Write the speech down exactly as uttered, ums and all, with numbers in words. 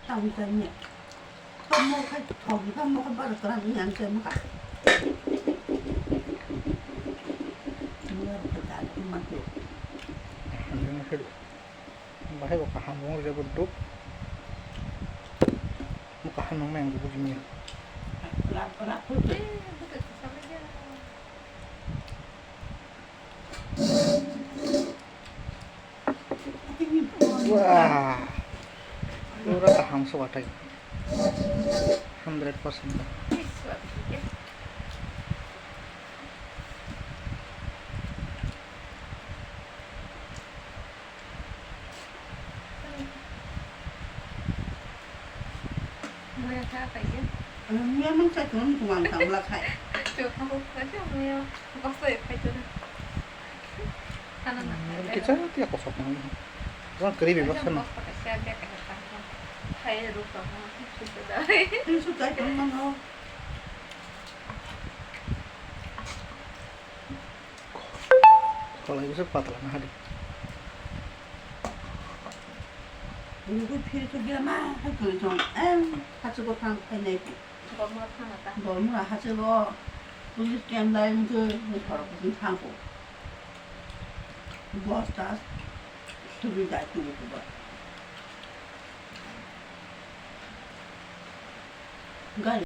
Ang chan ya. Kamu kai thong, kamu kai bar kran ni ang chan ka. Ni ang kai dan ma tu. Bahai bo kaham wng rw jagwi rwduk. Bo kaham nung nai ang rw jagwi. Rap, rap, rap. Wah, pura kaham se watwi. Hundred percent. Muya kha khaikhe. Muya mang chai tong tong ang tang la khai. Chuk kha kha kha muya bosta ya khai tong. Khana na khai. Kicha tiya kosok nang. Jang kri bi baksa na. Bosta kha kha kha kha. Khai ru kha ma. Chu da. Chu chai tong mang ho. Kholai bisa patla na hadi. Ini tu phir tu gila mah, hai tu jong, em, hachu ko thang khai nai pi. Bormura thang ta. Bormura hachu ko, police camp lai tu, ni thorok tu thang ko. Bus tas, tu bi dai tu ko ba. Gari.